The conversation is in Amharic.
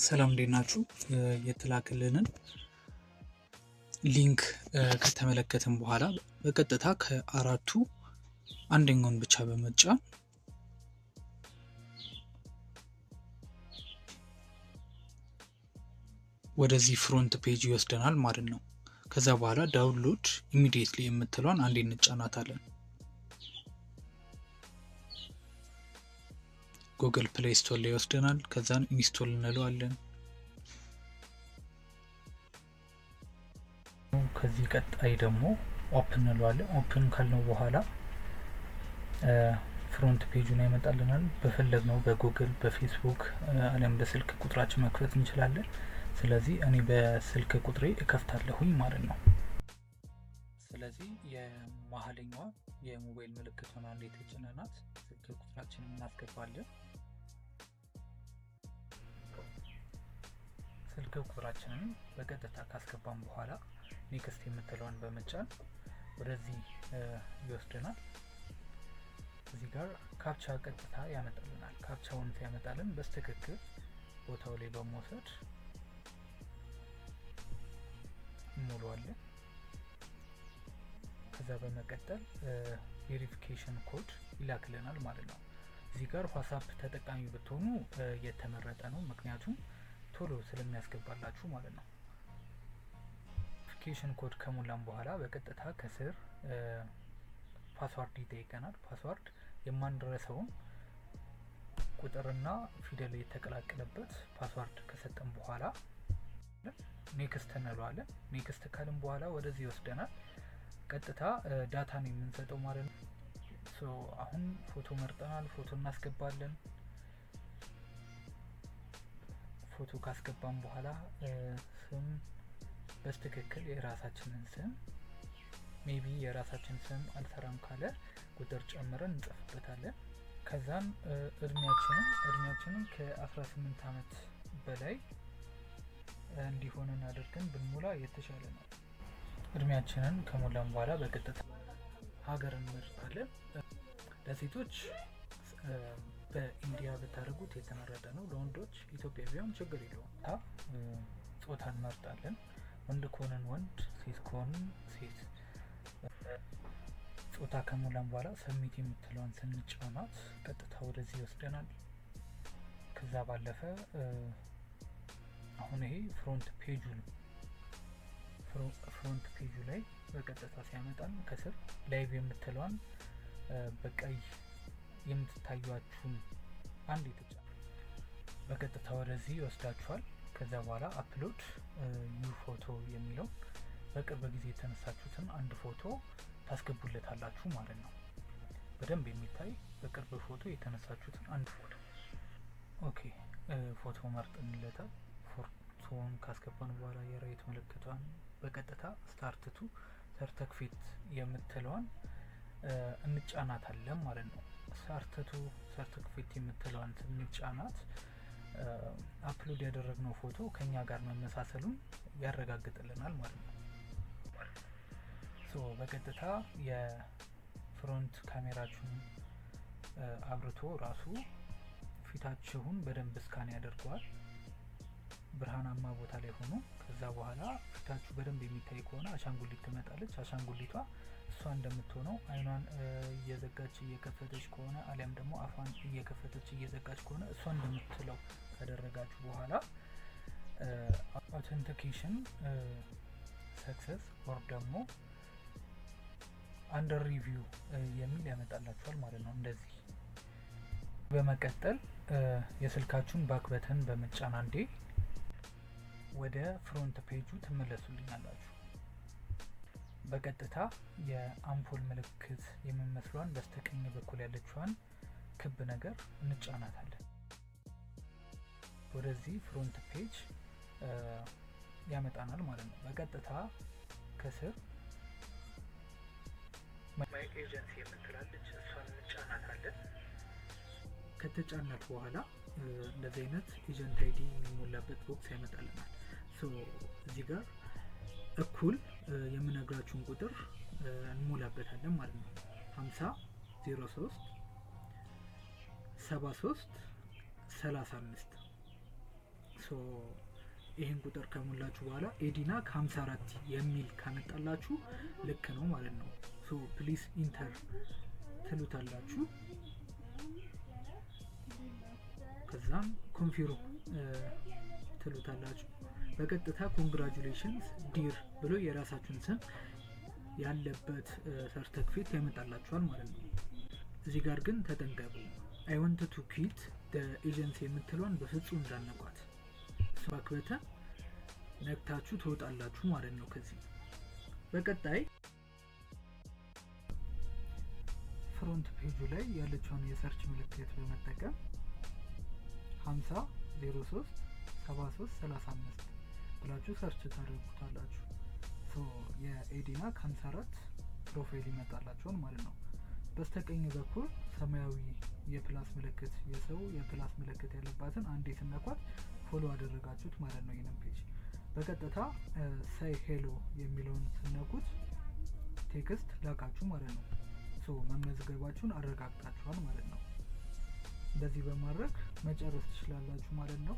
ሰላም፣ እንዴት ናችሁ? የተላከልንን link ከተመለከትን በኋላ በቀጥታ ከአራቱ አንደኛውን ብቻ በመጫን ወደዚህ front page ይወስደናል ማለት ነው። ከዛ በኋላ download immediately የምትለዋን አንዴ እንጫናታለን። Google Play Store ላይ ይወስደናል። ከዛን install እንለዋለን። ከዚህ ቀጣይ ደግሞ open እንለዋለን። Open ካልነው በኋላ front page ኡን ያመጣልናል። በፈለግነው በጉግል፣ በፌስቡክ አሊያም በስልክ ቁጥራችን መክፈት እንችላለን። ስለዚህ እኔ በስልክ ቁጥሬ እከፍታለሁኝ ማለት ነው። ስለዚህ የመሀለኛዋ የሞባይል ምልክቷን አንዴ ተጭነናት ስልክ ቁጥራችንን እናስገባለን። ስልክ ቁጥራችንን በቀጥታ ካስገባን በኋላ next የምትለዋን በመጫን ወደዚህ ይወስደናል። እዚህ ጋር captcha ቀጥታ ያመጣልናል። Captcha ውን ሲያመጣልን በትክክል ቦታው ላይ በመውሰድ እንሞላዋለን። ከዛ በመቀጠል verification code ይላክልናል ማለት ነው። እዚህ ጋር WhatsApp ተጠቃሚ ብትሆኑ የተመረጠ ነው፣ ምክንያቱም ቶሎ ስለሚያስገባላችሁ ማለት ነው። Verification code ከሞላን በኋላ በቀጥታ ከስር password ይጠይቀናል። Password የማንረሳውን ቁጥርና ፊደል የተቀላቀለበት password ከሰጠን በኋላ next እንለዋለን። Next ካልን በኋላ ወደዚህ ይወስደናል። ቀጥታ data ነው የምንሰጠው ማለት ነው። So አሁን ፎቶ መርጠናል። ፎቶ እናስገባለን። ፎቶ ካስገባን በኋላ ስም በትክክል የራሳችንን ስም፣ maybe የራሳችን ስም አልሰራም ካለ ቁጥር ጨምረን እንጽፍበታለን። ከዛም እድሜያችንን ከ18 ዓመት በላይ እንዲሆንን አድርገን ብንሞላ የተሻለ ነው። እድሜያችንን ከሞላን በኋላ በቀጥታ ሀገር እንመርጣለን። ለሴቶች በ India ብታደርጉት የተመረጠ ነው። ለወንዶች ኢትዮጵያ ቢሆን ችግር የለውም። ጾታ እንመርጣለን። ወንድ ከሆንን ወንድ፣ ሴት ከሆንን ሴት። ጾታ ከሞላን በኋላ submit የምትለዋን ስንጫናት ቀጥታ ወደዚህ ይወስደናል። ከዛ ባለፈ አሁን ይሄ front page ኡ ነው። Front page ኡ ላይ በቀጥታ ሲያመጣን ከስር live የምትለዋን በቀይ የምትታዩአችሁን አንድ የተጫ በቀጥታ ወደዚህ ይወስዳችኋል። ከዛ በኋላ upload your photo የሚለው በቅርብ ጊዜ የተነሳችሁትን አንድ ፎቶ ታስገቡለታላችሁ ማለት ነው። በደንብ የሚታይ በቅርብ ፎቶ የተነሳችሁትን አንድ ፎቶ። Okay፣ ፎቶ መርጠንለታል። ፎቶውን ካስገባን በኋላ የ right ምልክቷን በቀጥታ start to certificate የምትለዋን እንጫናታለን ማለት ነው። Start to certificate የምትለዋን ስንጫናት upload ያደረግነው ፎቶ ከኛ ጋር መመሳሰሉን ያረጋግጥልናል ማለት ነው። So በቀጥታ የ front ካሜራችሁን አብርቶ ራሱ ፊታችሁን በደንብ scan ያደርገዋል። ብርሃናማ ቦታ ላይ ሆኖ ከዛ በኋላ ፊታችሁ በደንብ የሚታይ ከሆነ አሻንጉሊት ትመጣለች። አሻንጉሊቷ እሷ እንደምትሆነው አይኗን እየዘጋች እየከፈተች ከሆነ አሊያም ደግሞ አፏን እየከፈተች እየዘጋች ከሆነ እሷ እንደምትለው ካደረጋችሁ በኋላ authentication success or ደግሞ under review የሚል ያመጣላችኋል ማለት ነው። እንደዚህ በመቀጠል የስልካችሁን back button በመጫን አንዴ ወደ front page ኡ ትመለሱልኛላችሁ። በቀጥታ የአምፖል ምልክት የሚመስሏን በስተቀኝ በኩል ያለችዋን ክብ ነገር እንጫናታለን። ወደዚህ front page ያመጣናል ማለት ነው። በቀጥታ ከስር my agency የምትላለች፣ እሷን እንጫናታለን። ከተጫናት በኋላ እንደዚህ አይነት agent ID የሚሞላበት box ያመጣልናል። So እዚህ ጋር እኩል የምነግራችሁን ቁጥር እንሞላበታለን ማለት ነው። 50 03 73 35። So So ይህን ቁጥር ከሞላችሁ በኋላ ኤዲና ከ54 የሚል ካመጣላችሁ ልክ ነው ማለት ነው። So please enter ትሉታላችሁ። ከዛም confirm ትሉታላችሁ። በቀጥታ congratulations dear ብሎ የራሳችሁን ስም ያለበት ሰርተክፌት ያመጣላችኋል ማለት ነው። እዚህ ጋር ግን ተጠንቀቁ። I want to quit agency የምትለውን በፍጹም እንዳትነኳት። Back button ነክታችሁ ትወጣላችሁ ማለት ነው። ከዚህ በቀጣይ front page ኡ ላይ ያለችውን የ search ምልክት በመጠቀም 50 03 73 35 ብላችሁ search ታደርጉታላችሁ። የኤዲና ከ54 profile ይመጣላችኋል ማለት ነው። በስተቀኝ በኩል ሰማያዊ የ plus ምልክት፣ የሰው የ plus ምልክት ያለባትን አንዴ ስትነኳት follow አደረጋችሁት ማለት ነው። ይህንን page በቀጥታ say hello የሚለውን ስትነኩት text ላካችሁ ማለት ነው። So መመዝገባችሁን አረጋግጣችኋል ማለት ነው። እንደዚህ በማድረግ መጨረስ ትችላላችሁ ማለት ነው።